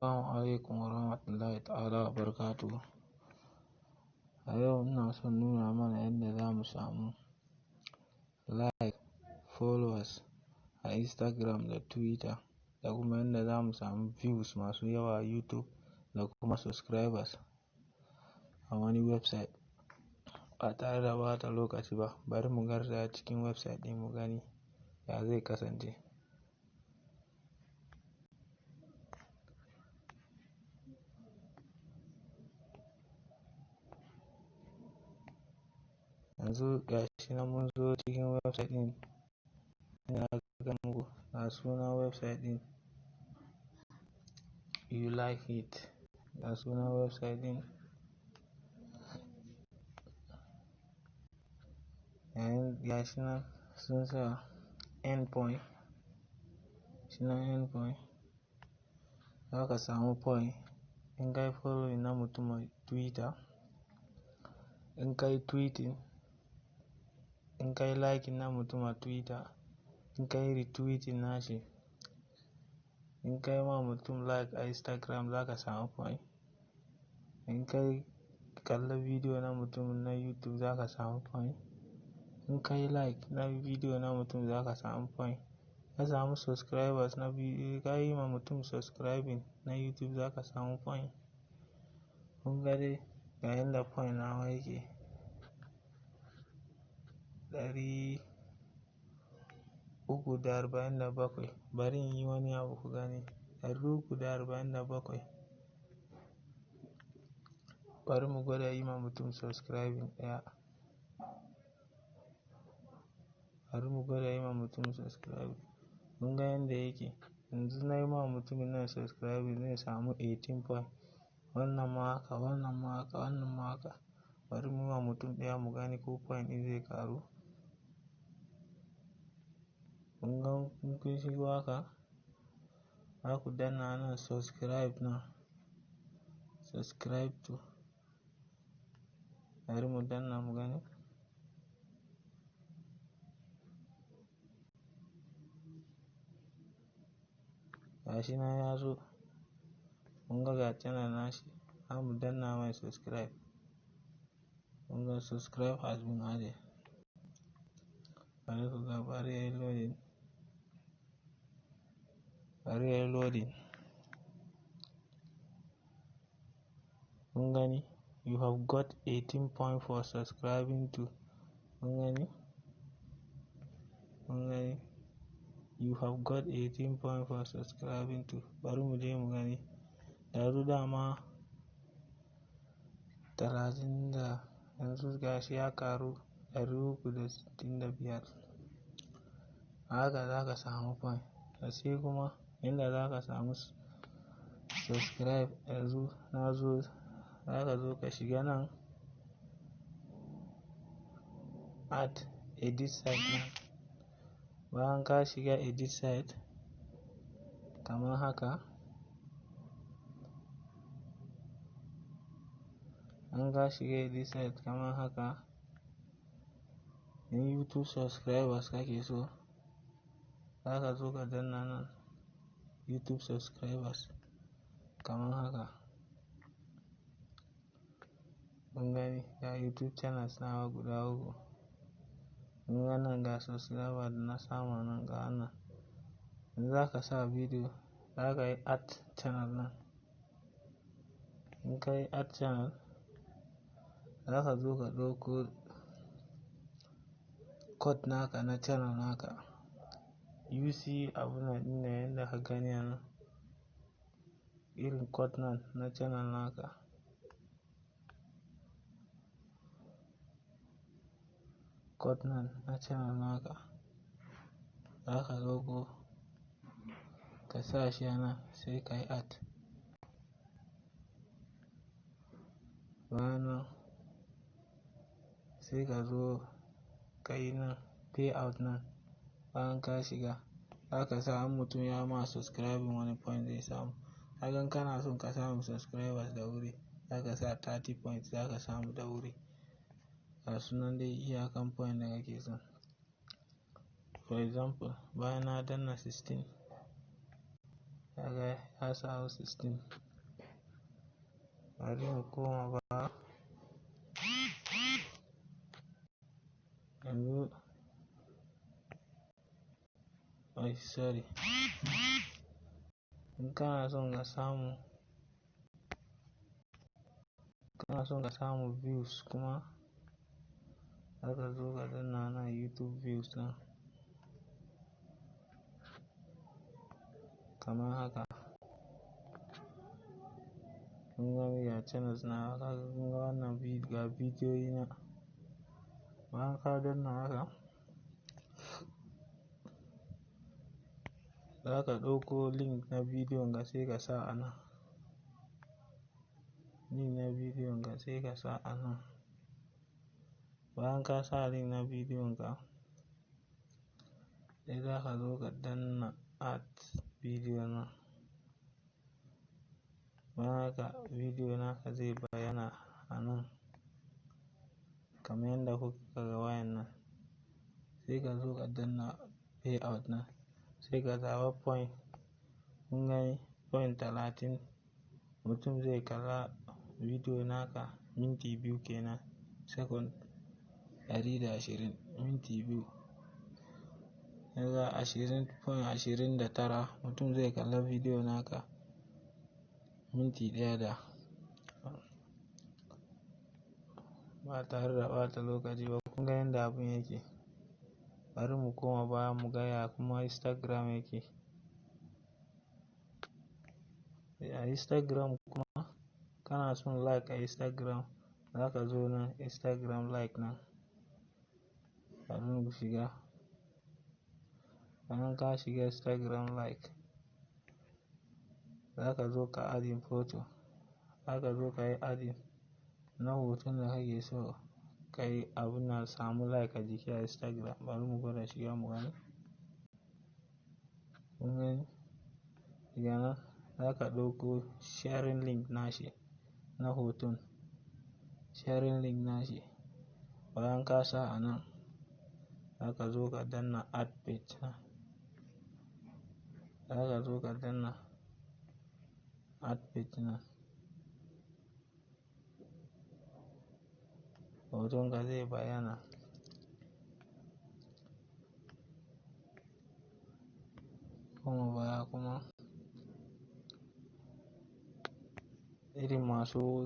Assalamu alaikum warahmatullahi ta'ala wa barakatuhu. A yau ina son nuna mana yadda za mu samu like, followers a Instagram da Twitter, da kuma yadda za mu samu views masu yawa a YouTube, da kuma subscribers a wani website ba tare da ɓata lokaci ba. Bari mu garzaya cikin website ɗin mu gani ya zai kasance. Yanzu gashi nan mun zo cikin website ɗin. Ina ga muku, ga sunan website ɗin, You Like It. Ga sunan website ɗin. Yayin gashi nan sun sa endpoint. Shi nan endpoint. Za ka samu point in ka yi following na mutum a Twitter, in ka yi tweeting, in ka yi liking na mutum a Twitter, in ka yi retweeting nashi, in ka yi ma mutum like a Instagram, za ka samu point. In ka yi kalla bidiyo na mutum na YouTube, za ka samu point. In ka yi like na bidiyo na mutum, za ka samu point. Ka samu subscribers na bidiyo, ka yi ma mutum subscribing na YouTube, za ka samu point. Kun ga dai ga yanda point nawa yake. 347. Bari in yi wani abu ku gani. 347. Bari mu gwada yi ma mutum subscribing ɗaya. Bari mu gwada yi ma mutum subscribing. Kun ga yanda yake. Yanzu na yi ma mutumin nan subscribing, zai samu 18 point. Wannan ma haka, wannan ma haka, wannan ma haka. Bari mu yi ma mutum ɗaya mu gani ko point ɗin zai ƙaru. Kun ga in kun shigo haka, za ku danna nan subscribe nan. Subscribe to. Bari mu danna mu gani. Gashi nan ya zo. Kun ga ga channel nashi. Za mu danna mai subscribe. Kun ga subscribe has been added. Bari ku ga, bari yayi loading. Bari yayi loading. Kun gani? You have got 18 point for subscribing to. Kun gani? Kun gani? You have got 18 point for subscribing to. Bari mu je mu gani. Yanzu dama 30 da yanzu gashi ya ƙaru 365. Haka za ka samu point. Sai kuma inda za ka samu subscribe, yanzu na zo, za ka zo ka shiga nan add edit site nan. Bayan ka shiga edit site kamar haka, in ka shiga edit site kamar haka, in YouTube subscribers kake so, za ka zo ka danna nan YouTube subscribers kamar haka. Kun gani, ga YouTube channels nawa guda uku. Kun ga nan, ga subscriber da na samu nan, ga wannan. In za ka sa bidiyo, za ka yi add channel nan. In ka yi add channel, za ka zo ka ɗauko code naka na channel naka. UC abun nan ɗin ne yanda ka gani a nan. Irin code nan na channel naka. Code nan na channel naka. Za ka ɗauko ka sa shi a nan, sai ka yi add. Bayan nan sai ka zo ka yi nan payout nan. Bayan ka shiga, za ka sa in mutum ya ma subscribing, wani point zai samu. Kaga in kana son ka samu subscribers da wuri, za ka sa 30 points, za ka samu da wuri. Ga sunan dai iyakan point da kake so. For example, bayan na danna 16, Kaga ya samu 16. Bari mu koma baya. Yanzu, ai sorry. In kana son ka samu views kuma, zaka zo ka danna nan YouTube views nan. Kamar haka. Kun gani, ga channels nawa, kaga, kun ga wannan ga bidiyoyi na. Bayan ka danna haka, za ka ɗauko link na bidiyon ka, sai ka sa a nan. Link na bidiyon ka sai ka sa a nan. Bayan ka sa link na bidiyon ka, sai za ka zo ka danna add video nan. Bayan haka, bidiyo naka zai bayyana a nan kamar yadda kuka ga wayan nan. Sai ka zo ka danna payout nan, sai ka zaɓa point. Kun gani, point 30 mutum zai kalla bidiyo naka minti 2 kenan, second 120, minti 2. Kaga 20, point 29, mutum zai kalla bidiyo naka minti 1 da ba tare da ɓata lokaci ba. Kun ga yanda abun yake. Bari mu koma baya mu ga ya kuma Instagram yake. A Instagram kuma, kana son like a Instagram, za ka zo nan Instagram like nan. Bari mu shiga. Bayan ka shiga Instagram like, za ka zo ka adding photo. Za ka zo ka yi adding na hoton da kake so ka yi abun nan, samu like a jiki a Instagram. Bari mu gwada shiga mu gani. Kun gani? Daga nan za ka ɗauko sharing link nashi na hoton. Sharing link nashi. Bayan ka sa a nan, za ka zo ka danna add page nan. Za ka zo ka danna add page nan. Hoton ka zai bayyana. Koma baya kuma, irin masu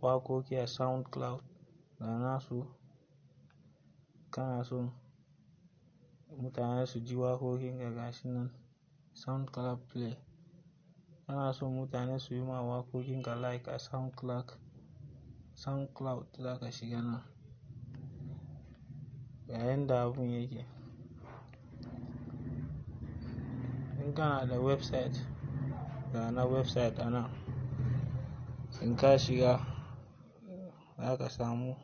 waƙoƙi a SoundCloud, ga nasu. Kana son mutane su ji waƙoƙin ka, gashi nan SoundCloud play. Kana son mutane su yi ma waƙoƙin ka like a SoundCloud, za ka shiga nan. Ga yanda abun yake. In kana da website, ga na website a nan. In ka shiga, za ka samu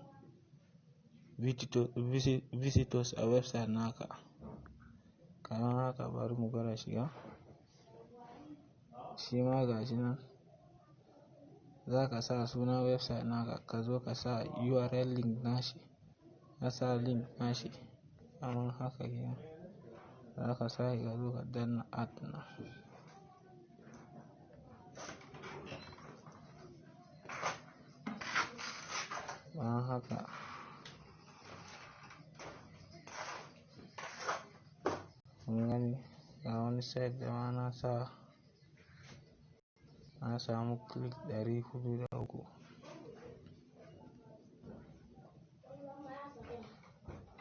visitors a website naka. Kamar haka, bari mu gwada shiga. Shi ma gashi nan. Za ka sa sunan website naka, ka zo ka sa URL link nashi. Ka sa link nashi kamar haka kenan. Za ka sake ka zo ka danna add nan. Bayan haka, kun gani, ga wani site da ma na sa, na samu click 403.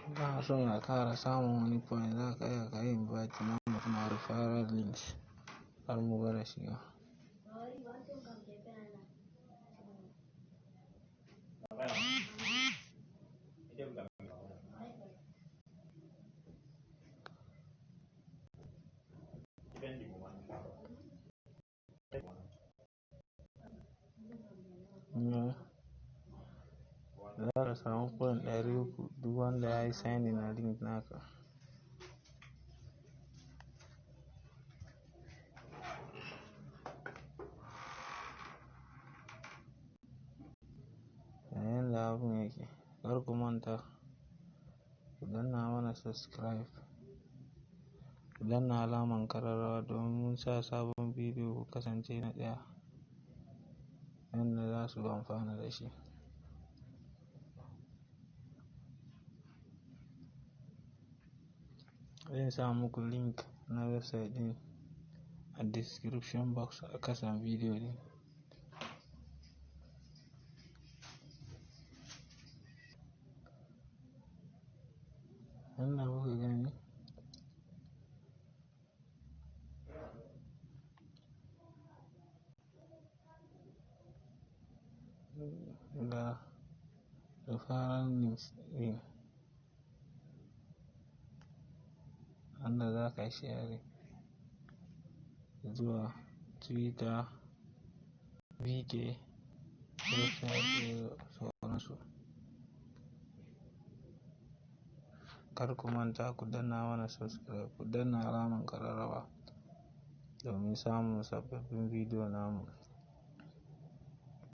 In kana son ka ƙara samun wani point, za ka iya ka yi invite na mutum a referral links. Har mu gwada shiga. Za ka samu point 300 duk wanda ya yi signing a link naka. Ga yanda abun yake. Kar ku manta ku danna mana subscribe, ku danna alamar ƙararrawa domin mun sa sabon. sabon bidiyo ku kasance na ɗaya wanda za su amfana da shi. Zan sa muku link na website ɗin a description box a kasan bidiyo ɗin. Yanda kuka gani, ga referral links ɗin wanda za ka share zuwa Twitter, VK, website da sauransu. Kar ku manta ku danna mana subscribe, ku danna alamar ƙararrawa domin samun sababbin bidiyo namu.